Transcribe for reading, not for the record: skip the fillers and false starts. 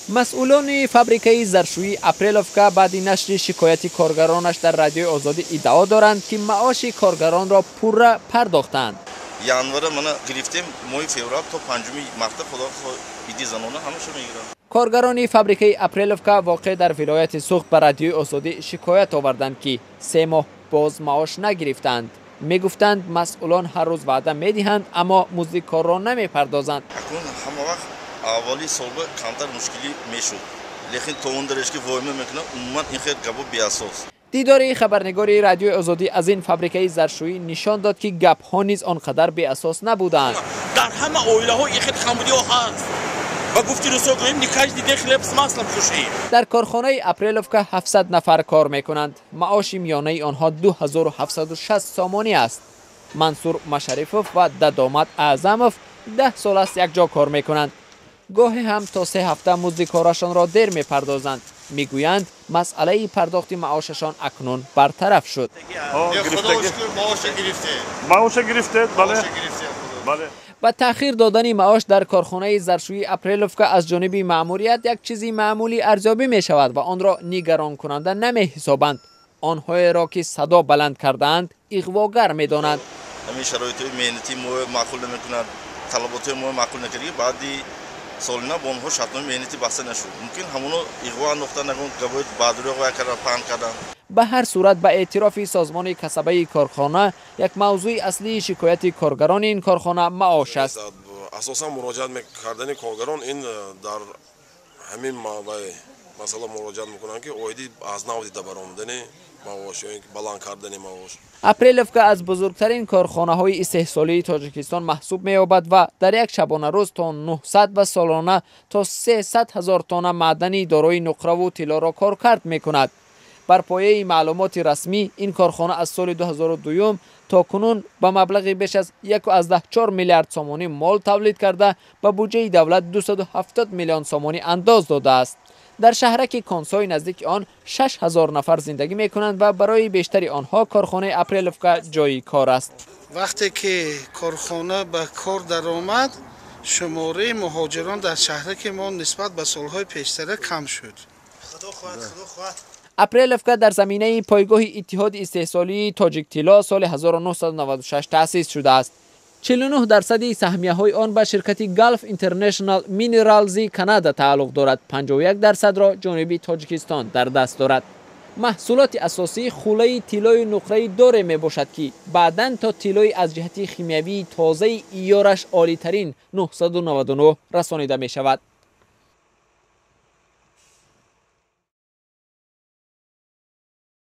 Масъулони фабрикаи заршӯии Апреловка баъди нашри шикояти коргаронаш дар Радиои Озодӣ иддао доранд, ки маоши коргаронро пурра пардохтанд. Январа мана гирифтем, моҳи феврал то 5 марта, худо иди занона ҳамаша мегиранд. Коргарони фабрикаи Апреловка, воқеъ дар вилояти Суғд, ба Радиои Озодӣ шикоят оварданд, ки 3 моҳ боз маош нагирифтанд. Мегуфтанд, масъулон ҳар рӯз ваъда медиҳанд, аммо музди корро намепардозанд. Акнун ҳама вақт аввали солба камтар мушкилӣ мешуд, лекин то он дараҷа ки воҳима мекунад, умуман ин хел гапо беасос. Дидори хабарнигори Радиои Озодӣ аз ин фабрикаи заршӯӣ нишон дод, ки гапҳо низ он қадар беасос набуданд. Дар ҳама оилаҳо ин хел камбудиҳо ҳаст. Ба гуфти русо гӯем, не каждый день хлеб с маслом кушаем. Дар корхонаи Апреловка 700 нафар кор мекунанд. Маоши миёнаи онҳо 2760 сомонӣ аст. Мансур Машарифов ва Дадомат Аъзамов 10 сол аст якҷо кор мекунанд. Гоҳе ҳам то 3 ҳафта музди корашонро дер мепардозанд. Мегӯянд, масъалаи пардохти маошашон акнун бартараф шуд. Ба таъхир додани маош дар корхонаи заршӯии Апреловка аз ҷониби маъмурият як чизи маъмулӣ арзёбӣ мешавад ва онро нигаронкунанда намеҳисобанд. Онҳоеро, ки садо баланд кардаанд, иғвогар медонанд. Ҳамин шароитҳои меҳнатии мо маъқул намекунад, талаботҳои мо маъқул накард, баъди солина бо онҳо шартномаи меҳнатӣ баста нашуд. Мумкин ҳамоно иғво андохта, нагон гапҳои баъдурӯғ вай карда, паҳн карданд. Ба ҳар сурат, ба эътирофи созмони касабаи корхона, як мавзӯи аслии шикояти коргарони ин корхона маош аст. Асосан муроҷиат кардани коргарон ин дар ҳамин масъала муроҷиат мекунанд, ки оиди аз нав дида баромадани маош ё баланд кардани маош. Апреловка аз бузургтарин корхонаҳои истеҳсолии Тоҷикистон маҳсуб меёбад ва дар як шабонарӯз то 900 ва солона то 300 ҳазор тонна маъдани дорои нуқраву тиллоро коркард мекунад. Бар пояи маълумоти расмӣ, ин корхона аз соли 2002 то кунун ба маблағи беш аз 1,4 миллиард сомонӣ мол тавлид карда, ба буҷаи давлат 270 миллион сомонӣ андоз додааст. Дар шаҳраки Консои наздики он 6000 нафар зиндагӣ мекунанд ва барои бештари онҳо корхонаи Апреловка ҷойи кор аст. Вақте ки корхона ба кор даромад, шумораи муҳоҷирон дар шаҳраки мо нисбат ба солҳои пештара кам шуд. Апреловка дар заминаи пойгоҳи Иттиҳоди истеҳсолии Тоҷиктилло соли 1996 таъсис шудааст. 49% саҳмияҳои он ба ширкати Галф Интернешнал Минералзи Канада тааллуқ дорад, 51%-ро ҷониби Тоҷикистон дар даст дорад. Маҳсулоти асосӣ хулаи тиллою нуқраи доре мебошад, ки баъдан то тиллои аз ҷиҳати химиявии тозаи иёраш олитарин 999 расонида мешавад.